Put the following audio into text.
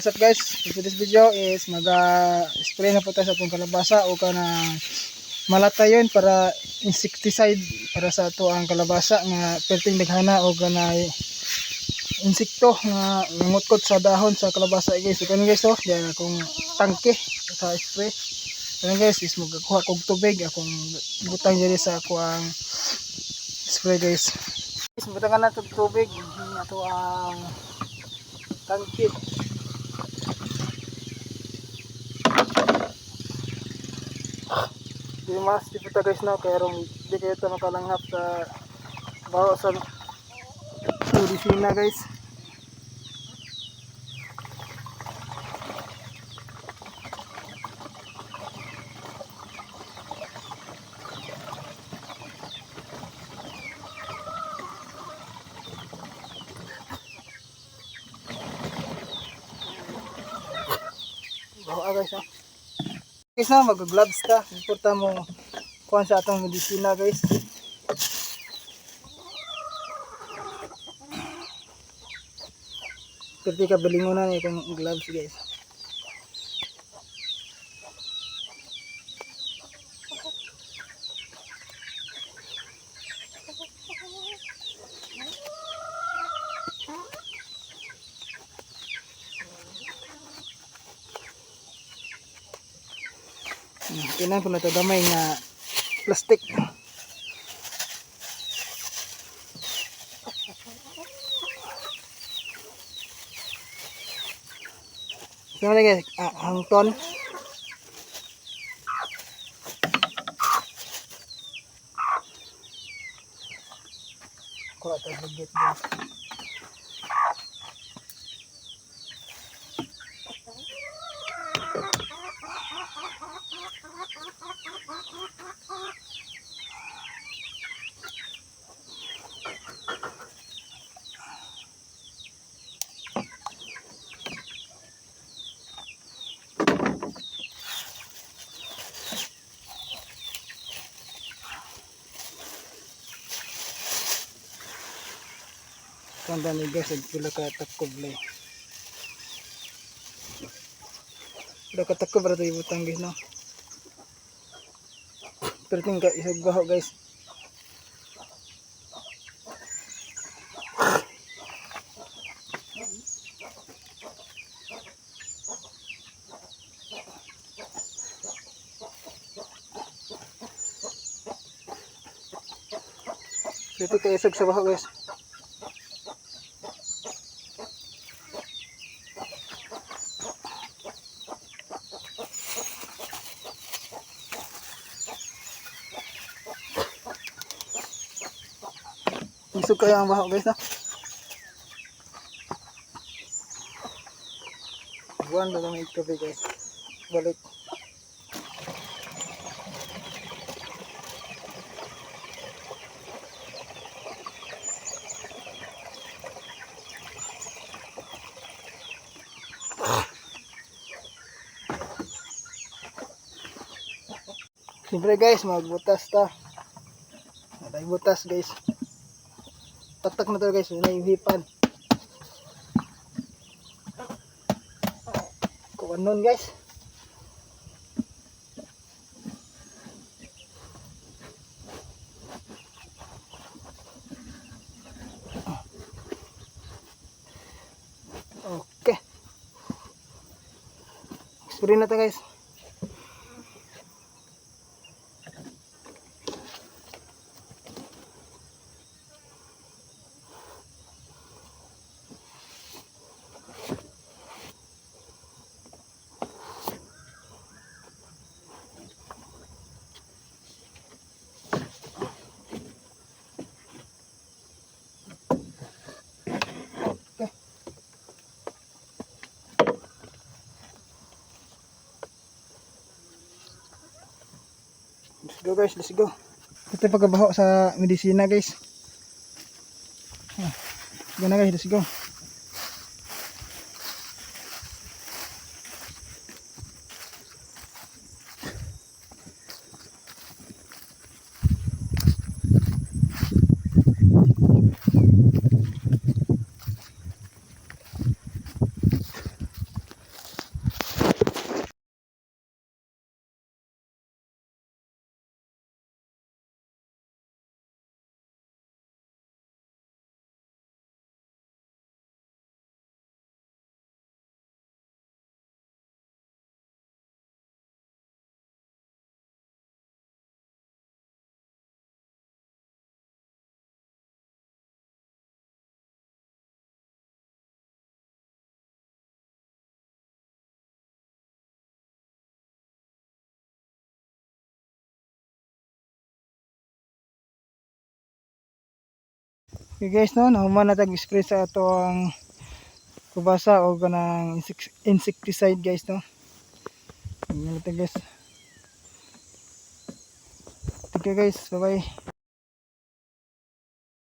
What's up, guys? So this video is mag-spray na po tayo sa atong kalabasa o kanang malatayon para insecticide para sa ato ang kalabasa nga perting daghana o kanay insekto nga nangutkot sa dahon sa kalabasa, guys. So kanon, guys, oh, diyan akong tangke sa spray. Kanon, guys, is magkuha kog tubig akong butang diri sa ako ang spray, guys. Guys, butangan na tog tubig ato ang tangke. Di mas di puta, guys, no, kaya rong di kayo ito makalanghap sa baho sa medisina, guys. Baho ah, guys, no. Guys, no, mag-gloves ta. Importa mo kuhan sa atong medisina, guys. Pwede ka balingonan itong gloves, guys. Tinan ko na ito gamay nga plastic. So na, guys, ah, hangton. Kuha tayo bagit, guys. Kanda ni, guys, ag pila ka takob lay. Pila ka takob ra to ibutang, guys, no. Pero tingka isog baho, guys. Pero ka isog sa baho, guys. Isog kayo ang baho, guys, no. Buwan ba lang kape, guys. Balik. Siyempre, guys, magbutas ta. May butas, guys. Taktak na to, guys, yun na yung hipan. Kuwan nun, guys. Okay. Spray na to, guys. Okay. Let's go, guys, let's go. Ito yung pagkabaho sa medisina, guys. Ah, go na, guys, let's go. Okay guys, no, nahuman na tag spray sa atoang kalabasa o kanang insecticide, guys, no. Ganyan natin, guys. Thank you, guys. Bye bye.